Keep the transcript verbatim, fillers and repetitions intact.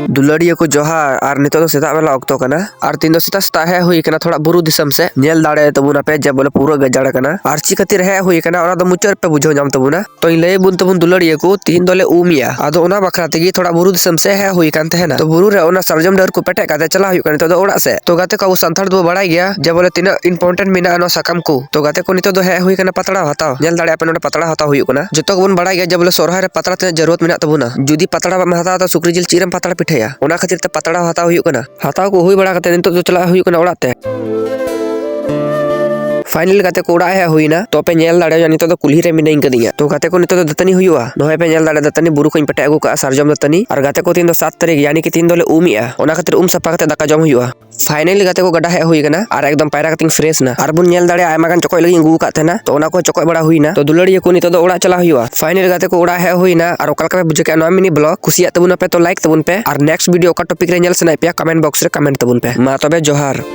ᱫᱩᱞᱟᱹᱲᱤᱭᱟᱹ ᱠᱚ ᱡᱚᱦᱟᱨ, ᱟᱨ ᱱᱤᱛᱚᱜ ᱫᱚ ᱥᱮᱛᱟᱜ ᱵᱮᱞᱟ ᱚᱠᱛᱚ ᱠᱟᱱᱟ, ᱟᱨ ᱛᱤᱦᱤᱧ ᱫᱚ ᱥᱮᱛᱟᱜ ᱥᱮᱛᱟᱜ ᱦᱮᱡ ᱦᱩᱭ ᱠᱟᱱᱟ ᱛᱷᱚᱲᱟ ᱵᱩᱨᱩ ᱫᱤᱥᱚᱢ ᱥᱮᱫ᱾ ᱧᱮᱞ ᱫᱟᱲᱮ ᱛᱟᱵᱚᱱᱟᱯᱮ ᱡᱮ ᱵᱚᱞᱮ ᱯᱩᱨᱟᱹ ᱜᱟᱡᱟᱲ ᱠᱟᱱᱟ, ᱟᱨ ᱪᱮᱫ ᱠᱷᱟᱹᱛᱤᱨ ᱦᱮᱡ ᱦᱩᱭ ᱠᱟᱱᱟ ᱚᱱᱟ ᱫᱚ ᱢᱩᱪᱟᱹᱫ ᱨᱮᱯᱮ ᱵᱩᱡᱷᱟᱹᱣ ᱧᱟᱢ ᱛᱟᱵᱚᱱᱟ᱾ ᱛᱚᱧ ᱞᱟᱹᱭ ᱵᱚᱱ ᱛᱟᱵᱚᱱ ᱫᱩᱞᱟᱹᱲᱤᱭᱟᱹ ᱠᱚ, ᱛᱤᱦᱤᱧ ᱫᱚᱞᱮ ᱩᱢ ᱮᱜᱼᱟ, ᱟᱫᱚ ᱚᱱᱟ ᱵᱟᱠᱷᱨᱟ ᱛᱮᱜᱮ ᱛᱷᱚᱲᱟ ᱵᱩᱨᱩ ᱫᱤᱥᱚᱢ ᱥᱮᱫ ᱦᱮᱡ ᱦᱩᱭ ᱠᱟᱱ ᱛᱟᱦᱮᱱᱟ᱾ ᱛᱚ ᱵᱩᱨᱩ ᱨᱮ ᱚᱱᱟ ᱥᱟᱨᱡᱚᱢ ᱰᱟᱹᱨ ᱠᱚ ᱯᱮᱴᱮᱡ ᱠᱟᱛᱮ ᱪᱟᱞᱟᱣ ᱦᱩᱭᱩᱜ ᱠᱟᱱᱟ ᱱᱤᱛᱚᱜ ᱫᱚ ᱚᱲᱟᱜ ᱥᱮᱫ᱾ ᱛᱚ ᱜᱟᱛᱮ ᱠᱚ, ᱟᱵᱚ ᱥᱟᱱᱛᱟᱲ ᱫᱚᱵᱚ ᱵᱟᱲᱟᱭ ᱜᱮᱭᱟ ᱡᱮ ᱵᱚᱞᱮ ᱛᱤᱱᱟᱹᱜ important ᱢᱮᱱᱟᱜᱼᱟ ᱱᱚᱣᱟ ᱥᱟᱠᱟᱢ ᱠᱚ᱾ ᱛᱚ ᱜᱟᱛᱮ ᱠᱚ, ᱱᱤᱛᱚᱜ ᱫᱚ ᱦᱮᱡ ᱦᱩᱭ ᱠᱟᱱᱟ ᱯᱟᱛᱲᱟ ᱦᱟᱛᱟᱣ᱾ ᱧᱮᱞ ᱫᱟᱲᱮᱭᱟᱜ ᱯᱮ ᱱᱚᱰᱮ ᱯᱟᱛᱲᱟ ᱦᱟᱛᱟᱣ ᱦᱩᱭᱩᱜ ᱠᱟᱱᱟ᱾ ᱡᱚᱛᱚ ᱜᱮᱵᱚᱱ ᱵᱟᱲᱟᱭ ᱜᱮᱭᱟ ᱡᱮ ᱵᱚᱞᱮ ᱥᱚᱨᱦᱟᱭ ᱨᱮ ᱯᱟᱛᱲᱟ ᱛᱤᱱᱟᱹᱜ ᱡᱟᱹᱨᱩᱲᱟᱛ ᱢᱮᱱᱟᱜ ᱛᱟᱵᱚᱱᱟ᱾ ᱡᱩᱫᱤ ᱯᱟᱛᱲᱟ ᱵᱟᱢ ᱦᱟᱛᱟᱣᱟ ᱛᱚ ᱥᱩᱠᱨᱤ ᱡᱤᱞ ᱪᱮᱫ ᱨᱮᱢ ᱯᱟᱛᱲᱟ ᱯᱤᱴᱷᱟᱹᱭᱟ? ᱚᱱᱟ ᱠᱷᱟᱹᱛᱤᱨ ᱛᱮ ᱯᱟᱛᱲᱟ ᱦᱟᱛᱟᱣ ᱦᱩᱭᱩᱜ ᱠᱟᱱᱟ᱾ ᱦᱟᱛᱟᱣ ᱠᱚ ᱦᱩᱭ ᱵᱟᱲᱟ ᱠᱟᱛᱮ ᱱᱤᱛᱚᱜ ᱫᱚ ᱪᱟᱞᱟᱜ ᱦᱩᱭᱩᱜ ᱠᱟᱱᱟ ᱚᱲᱟᱜ ᱛᱮ᱾ Final ᱜᱟᱛᱮ ᱠᱚ, ᱚᱲᱟᱜ ᱦᱮᱡ ᱦᱩᱭᱱᱟ᱾ ᱛᱚ ᱯᱮ ᱧᱮᱞ ᱫᱟᱲᱮᱭᱟᱜᱼᱟ ᱱᱤᱛᱚᱜ ᱫᱚ ᱠᱩᱞᱦᱤ ᱨᱮ ᱢᱤᱱᱟᱹᱧ ᱠᱟᱫᱤᱧᱟ᱾ ᱛᱚ ᱜᱟᱛᱮ ᱠᱚ, ᱱᱤᱛᱚᱜ ᱫᱚ ᱫᱟᱹᱛᱟᱹᱱᱤ ᱦᱩᱭᱩᱜᱼᱟ᱾ ᱱᱚᱜᱼᱚᱭ ᱯᱮ ᱧᱮᱞ ᱫᱟᱲᱮᱭᱟᱜᱼᱟ ᱫᱟᱹᱛᱟᱹᱱᱤ ᱵᱩᱨᱩ ᱠᱷᱚᱱ ᱤᱧ ᱯᱮᱴᱮᱡ ᱟᱹᱜᱩ ᱠᱟᱜᱼᱟ ᱥᱟᱨᱡᱚᱢ ᱫᱟᱹᱛᱟᱹᱱᱤ᱾ ᱟᱨ ᱜᱟᱛᱮ ᱠᱚ, ᱛᱤᱦᱤᱧ ᱫᱚ ᱥᱟᱛ ᱛᱟᱹᱨᱤᱠᱷ, ᱭᱟᱱᱤ ᱠᱤ ᱛᱤᱦᱤᱧ ᱫᱚᱞᱮ ᱩᱢ ᱮᱜᱼᱟ, ᱚᱱᱟ ᱠᱷᱟᱹᱛᱤᱨ ᱩᱢ ᱥᱟᱯᱷᱟ ᱠᱟᱛᱮ ᱫᱟᱠᱟ ᱡᱚᱢ ᱦᱩᱭᱩᱜᱼᱟ᱾ Final ᱜᱟᱛᱮ ᱠᱚ, ᱜᱟᱰᱟ ᱦᱮᱡ ᱦᱩᱭ ᱠᱟᱱᱟ ᱟᱨ ᱮᱠᱫᱚᱢ ᱯᱟᱭᱨᱟ ᱠᱟᱛᱮᱧ fresh ᱱᱟ᱾ ᱟᱨ ᱵᱚᱱ ᱧᱮᱞ ᱫᱟᱲᱮᱭᱟᱜᱼᱟ ᱟᱭᱢᱟ ᱜᱟᱱ ᱪᱚᱠᱚᱡ ᱞᱟᱹᱜᱤᱫ ᱤᱧ ᱟᱹᱜᱩ ᱟᱠᱟᱫ ᱛᱟᱦᱮᱱᱟ, ᱛᱚ ᱚᱱᱟ ᱠᱚ ᱪᱚᱠᱚᱡ ᱵᱟᱲᱟ ᱦᱩᱭᱱᱟ᱾ ᱛᱚ ᱫᱩᱞᱟᱹᱲᱤᱭᱟᱹ ᱠᱚ, ᱱᱤᱛᱚᱜ ᱫᱚ ᱚᱲᱟᱜ ᱪᱟᱞᱟᱜ ᱦᱩᱭᱩᱜᱼᱟ᱾ Final ᱜᱟᱛᱮ ᱠᱚ, ᱚᱲᱟᱜ ᱦᱮᱡ ᱦᱩᱭᱱᱟ ᱟᱨ ᱚᱠᱟ ᱞᱮᱠᱟ ᱯᱮ ᱵᱩᱡᱷᱟᱹᱣ ᱠᱮᱜᱼᱟ ᱱᱚᱣᱟ mini vlog? ᱠᱩᱥᱤᱭᱟᱜ ᱛᱟᱵᱚᱱᱟᱯᱮ ᱛᱚ like ᱛᱟᱵᱚᱱ ᱯᱮ, ᱟᱨ next video ᱚᱠᱟ topic ᱨᱮ ᱧᱮᱞ ᱥᱟᱱᱟᱭᱮᱫ ᱯᱮᱭᱟ comment box ᱨᱮ comment ᱛᱟᱵᱚᱱ ᱯᱮ᱾ ᱢᱟ ᱛᱚᱵᱮ ᱡᱚᱦᱟᱨ᱾